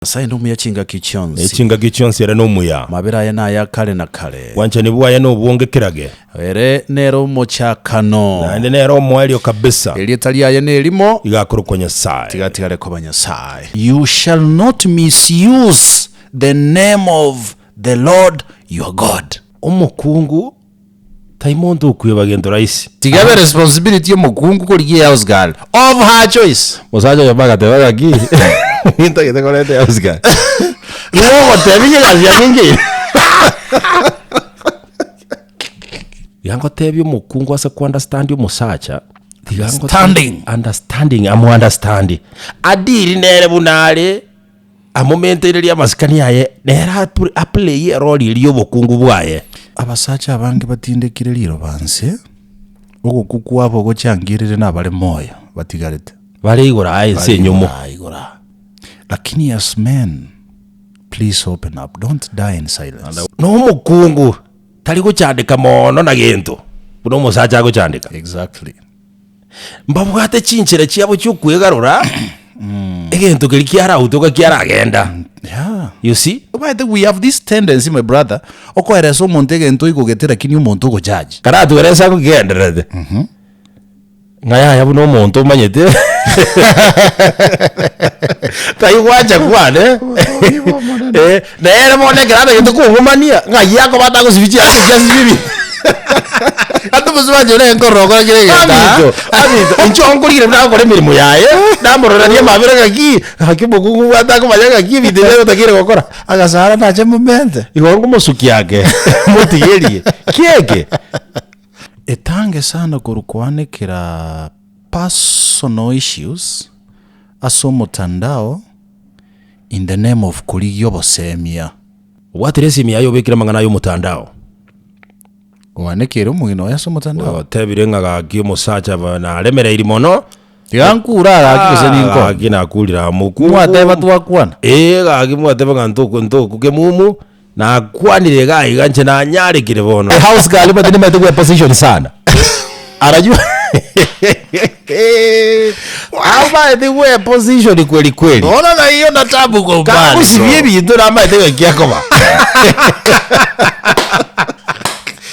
Nyasae nomuya chingaki chionsi. Ne chingaki chionsi ere nomuya. Amabera aye naya kare na kare. Bwanchani bwaye nobwonge kerage. Ere nere omochakano. Naende nere omoerio kabisa. Erieta riaye nerimo. Iga akorokwa Nyasae. Tiga tigare koba Nyasae. You shall not misuse the name of the Lord your God. Omokungu Tai monto okweba gento rahisi. Tiga ebe responsibility y'omokungu korigia ehouse girl of her choice. Mosacha oyomo agateba ng'aki, nintagete koreta ehouse girl. Nigo ogotebia ng'a egasi yane engiya. Tiga ngotebie omokungu ase ko understand omosacha, tiga ngote- Understanding. understanding amo understand. Adili nere buna are. Amomentererie amasikani aye, nere aplay erori eria y'obokungu bwaye. Abasacha abange batindekire riroba nse, ogokwa kwabo gochangirire nabare moyo batigarete. Bare igoro aa ense enyomo. Bare igoro aa. Lakini as men, please open up, don't die in silence. Na omokungu tari gochandeka mono na gento buna omosacha agochandeka. Exactly. Mbabwate chinchera chiabo chi'okwegarora, egento keria kiarautoka kiaragenda. Yeah. You see? Omanyete we have this tendency my brother, okoeresa omonto egento oigogete lakini omonto ogojudge. Karatuerese ase ngegendererete, ng'a yaya buna omonto omanyete taigwancha kwane, eh, nere bono ekero atagete kong'umania, ng'ai akoba atagosibia chianga chiasibia ebi. Ante mosubati ore nkorora okora kera egento aa. Aminto, aminto, inche onkorire buna agokora emeremo yaye, namororanie amabera ng'aki, gaki omokungu obwate akomanya ng'aki ebinto ebi agotakeire gokora. Agasara nache momente. Igo nkomosukia ake, motigerie, ki eke? Etange sana korwa koanekera personal issues ase omotandao in the name of korigia obosemia. Obwatire esimi yaye obekire amang'ana aye omotandao. Oanekeire omogeni oye ase omotandao. Otebire ng'a gaki omosacha ba naremereiri mono. Tiga nkure aa gaki gose ninko. Gaki nakurire aa mokungu. Mwateba twakwana. Ee gaki mwateba ng'a ntoku ntoku kemumu, nakwanire iga iga inche nanyarekire bono. House girl omanyete nimanyete gwe position sana. Arajua amaete gwe position kweli kweli. Bono na hiyo na tabu kwa umbali. Kagosibia ebinto namaete ng'aki akoba.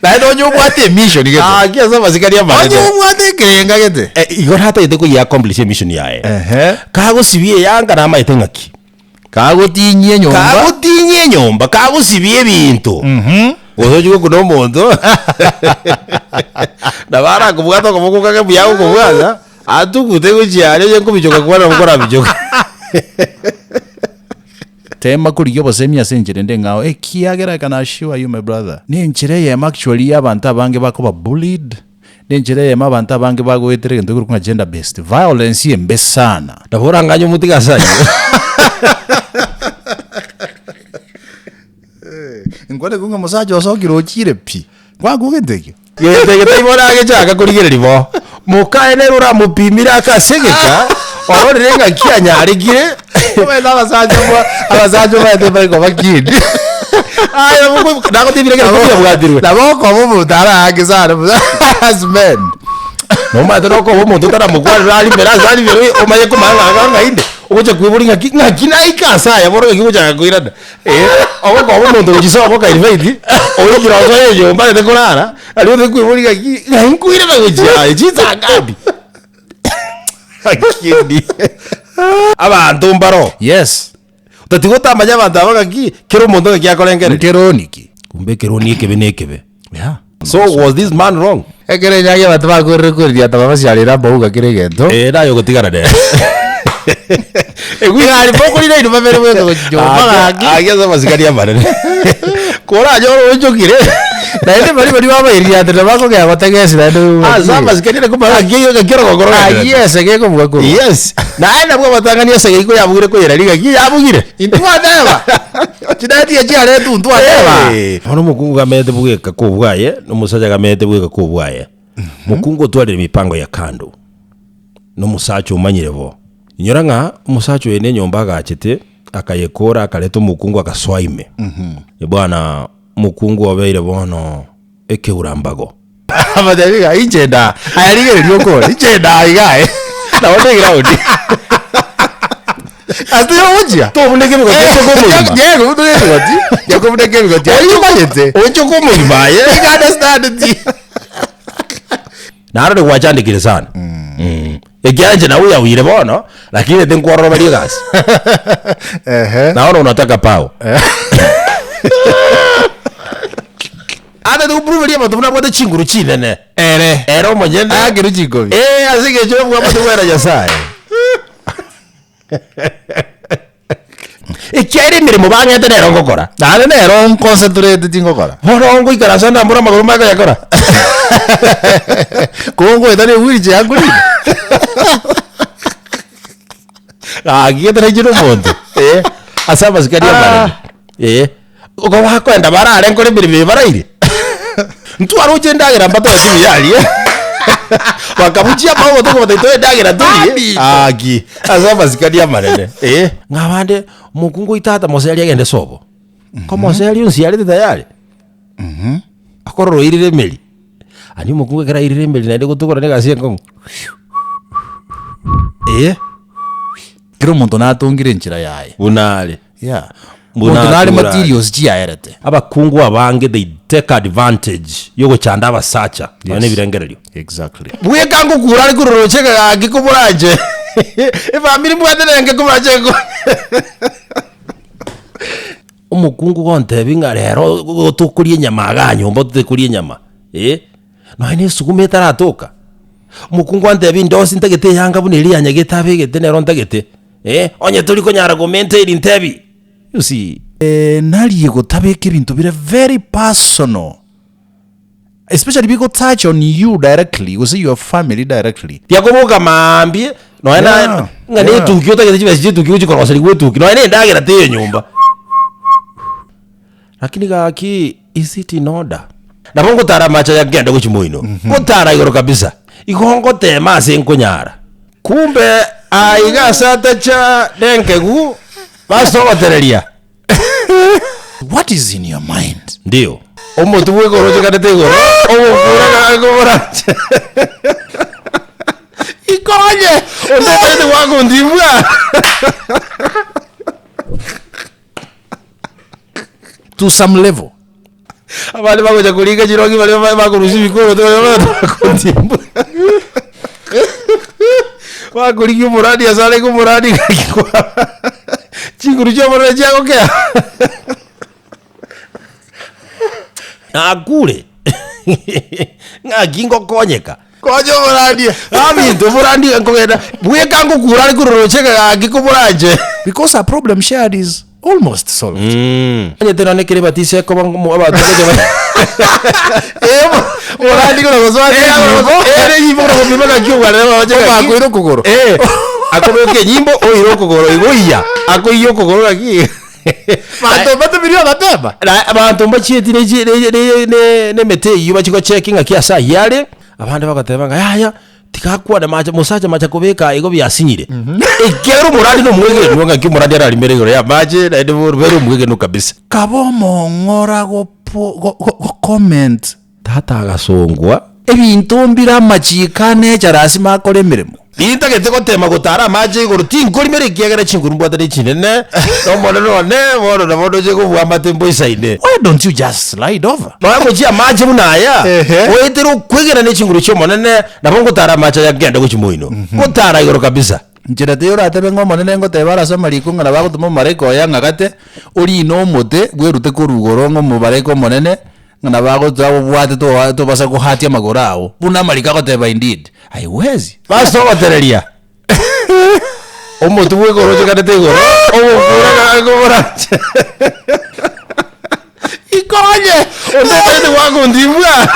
Naende onye obwate emission gete. Gaki ase amasikani Onye amanene. obwate ekerenga gete. Eh, igo natagete koyia accomplish emission yaye. Ehe. Kagosibia eyanga namaete ng'aki. Kagotinyia enyomba. Kagotinyia enyomba, kagosibia ebinto. Gose ochie gokuna omonto, nabo arakobwate okoboko kake buya agokobwata, atugute gochia aria onye nkobichoka kwane nabo korabichoke. Tema korigia obosemi ase enchera ende eng'ao, ekiagera I can assure you my brother, nenchera eyemo actually ya abanto abange bakoba bullied, Nenchera eyemo abanto abange bagoetera egento ekerokwa ng'a gender based violence embe sana. Nabo oranganye omotige ase ayio. Nkwane ng'a omosacha osokire ochire pi, kwakwa gento ekio? Gento eke taibo oragechaka korigereria bo. Mokaye nere oramopimire ake ase egeka, ororire ng'aki anyarekire. Omanyete abasacha mwa abasacha omanyete mbari koba keen. Aye nagotebire ekero kobwabwatirwe. Nabo okoba omonto araange sana as men. Nomanyete nokoba omonto otaramokwanera arimere ase arimere omanye komanya ng'a ng'a ng'ainde, ogocha koiboria ng'aki ng'aki naika ase aya bono ng'aki ngochaka koirana. Eh, ogokoba omonto gochia sobo okainvite, oikire osoe enyomba ogende korara, aria otari koiboria ng'aki ng'ai nkoirana gochia aye chinsa ngapi? Lakini abanto mbaro. Yes. Otatiga otamanya abanto aba ng'aki, kera omonto ng'aki akorengereria. Nkeroni ki? Kumbe ekeroni ekebe na ekebe. Yeah. So was this man wrong? Ekero enyangi abanto bakorire koriria taba basiarere amauga kera egento. Eh, naye ogotigara nere. Egari mokorire inwe babere bweka gochia nyomba gaki. Ake ase amasikani amanene. Koranyore oonchokire. Naende baria baria babaiririatera bakogea gotegesi naende Ase amasikani ere komanya ng'aki ng'aki orogokoro Ayio ase gekobua korwa. Yes. Naende nabwo abatang'ani ase geiko yabugire koyera rigaki yabugire. Intwateba. Chidati echi chiaretwa ntwateba. Eh, Bono omokungu gamenyete bweka kobwaye, na omosacha gamenyete bweka kobwaye. Mokungu otwarire mipango ya kando, na omosacha omanyire bo. Inyora ng'a omosacha oyo na enyomba agachete, akayekora akareta omokungu agasoa ime. Bwana omokungu obeire bono ekeurambago. Abatebi ng'a inche ndaa, aya rigereria okore, inche ndaa iga aye. Nabo ne ground. Ase ogochia. Tobuneka ebigoti ochoke omogima. Yeah, kobuneka ebigoti. Yakobuneka ebigoti. Aye omanyete. Ochoke omogima aye. I understand it. Narore gwachandekire sana. Mm. Ekiagera inche nawe oyawire bono, lakini tinkwororoberia egasi. Ehe. Naona unataka pao. Ata tikuproveria abanto buna abwate chinguru chinene. Ere. Ere omonyene. Aakire chinkobi. Eh, ase eng'encho y'obwamate bwaye na Nyasaye. Ekiagera emeremo bang'ete nero ngokora. Naende nero nconcentrate tingokora. Bono ngoikaransa ndambore amagoro mbaye koyakora. Kongoeta ne wheelchair yankorina. Gaki getarainche na omonto. Eh, ase amasikani amanene. Eh, igo bakoenda barare nkore emeremo eye baraire. Ntwaroche endagera mbatobeti buya aria. Bakabuchia amaboko tokobatebia toe endagera torie. Gaki, ase amasikani amanene. Eh, ng'a abande, omokungu oito tata moseri agende sobo. Ko moseri onsiarete tayari. Akorora oirire emeri. Aria omokungu ekero airire emeri naende gotokora na egasi enkong'u. Eh. Kera omonto natongire enchera yaye. Buna are. Yeah. Buna Monto nare ature are. materials chiaerete. Abakungu abange they take advantage yogochanda abasacha nonya Yes. na ebirengererio. Exactly. Bweka ngokura are korwa roche gaki komoranche efamiri mbwate nenge komoranche nko Omokungu gontebi ng'a rero go tokoria enyama igaa nyomba totari koria enyama eh, nonya na esuguma etaratoka. Omokungu antebi ndosi ntagete eyanga buna eria yanyagete abegete nero ntagete eh, onye tori konyara go maintain ntebi, you see. Narie gotabeka ebinto bire very personal especially bigo touch on you directly gose your family directly. Riakoboka maambia, nonya na Yeah, ng'a na yeah. etuki otagete chibesa chia etuki gochi koroserigwa etuki, nonya na endagera teiyo nyomba. Lakini gaki is it in order? Nabo ngotara amache aya nkende gochia moino, ngotara igoro kabisa, igo ngotema ase nkonyara. Kumbe aiga ase atacha nenkegu, base ogotereria. What is in your mind? Ndio. Omotwe bwa igoro ochekanete igoro, ogokura koboranche. Ikonye! Onde otagete goaka ontimbwa. To some level. Abande bagocha korika chirongi baria ba- bakorusia ebikoroto baria bagocha kontimbwa. Bakorigia omoradi ase arenge omoradi gaki kwa chinguru chia omorero chiagokea. Nakure ng'aki ngokonyeka. Konya omorandia. Aminto omorandia nkogenda bweka ngokura are korwa roche gaki komoranche. Because a problem shared is almost solved. Omanyete nonye ekero ebatiso ekoba ng'o abanto bagocha ba Omorandia kona gosoa ase enyimbo. Ere enyimbo kona gopima gaki obwanene bagocha gaki. Obakoire okogoro. Eh, akobeka enyimbo oire okogoro igo oiya, akoiya okogoro gaki. Banto mbatomirie ogateba. Na abanto mbachieti ne chi- ne- ne- ne- ne emete eyio bachie gocheki ng'aki ase ayio are, abande bagateba ng'a yaya, tiga akwane mache mosacha mache kobeka igo biasinyire. Ekiagera omorandi na omwegenwa ng'aki omorandi ararimere igoro ya amache naende bono bere omwegenwa kabisa. Kaba omong'ora gopo go- go- go comment. Tata agasongwa. Ebinto mbire amachiiko ane echara ase makore emeremo. Nintagete gotema gotara amache igoro, tinkorimera ekiagera chinguru mbwate nechinene, na Omonene one bono nabo ndoche kobua amate mboisaine. Why don't you just slide over? Nonya gochia amache buna aya, Ehe. goetera okwegena ne chinguru chi'Omonene, nabo ngotara amache aya ngende gochia moino. Gotara igoro kabisa. Nchera teiyo oratebe ng'a Omonene ngoteba are ase amariko ng'a nabo agotoma omomalaika oye ang'agate, orine omote bwerute korwa igoro ng'a omomalaika omonene Ng'a nabo agotoa obwate toa tobasa kohatia amagoro ao, buna amariko agoteba indeed, haiwezi. Ase ogotereria omotwe bwa igoro ochekanete igoro, ogokura koboranche. Ikonye! Onde otagete goaka ontimbwa.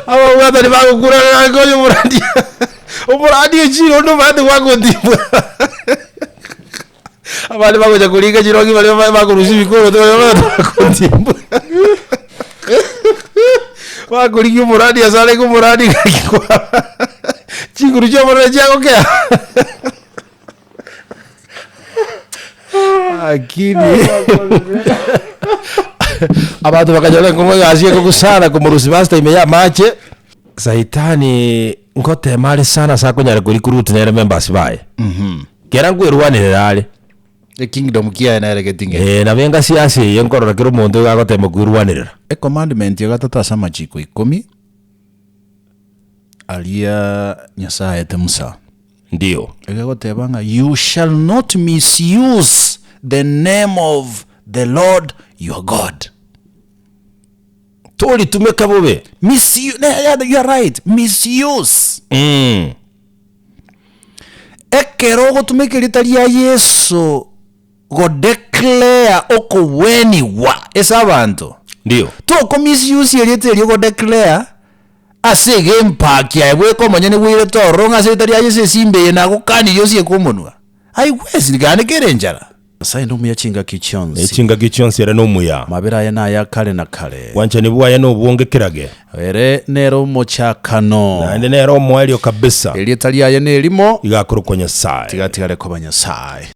Ababwatani bagokura konya omorandia omorandia ochire onde omanyete goaka ontimbwa. Abande bagocha korika chirongi baria ba- bakorusia ebikoroto baria bagoaka ontimbwa. Bakorigia omorandia ase arenge omorandia gaki kwa chinguru chia omonene chiagokea. Lakini. Abanto bakanyora enkong'u egasi ekogusana komorusia master ime y'amache. Saitani ngotema are sana ase akonyara korecruit nere members baye. Kera nkwerwanerera are. Ekingdom kiaye nere geting'e. Eh, nabo engasi ase eye nkorora kera omonto iga agotema kwerwanerera. Ecommandment ya gatato ase amachiko ikomi aria Nyasae aete Musa. Ndio. Egegoteba ng'a you shall not misuse the name of the Lord your God. Toritumeka bobe. Misuse, you are right, misuse. Mm. Ekero ogotumeka erieta ria Yeso godeclare okogwenigwa ase abanto, Ndio. tokomisusia erieta erio godeclare ase egempa kiaye bweka omonyene bweirete ororo ng'a ase erieta ria Yeso esimba eye nagokanirie osieke omonwa. Aigwesiri gane kere enchara. Nyasae nomuya chingaki chionsi. Chingaki chionsi ere nomuya. Amabera aye naya kare na kare. Bwanchani bwaye nobwonge kerage. Ere nere omochakano. Naende nere omoerio kabisa. Erieta riaye nerimo. Iga akorokwa Nyasae. Tiga atigare koba Nyasae.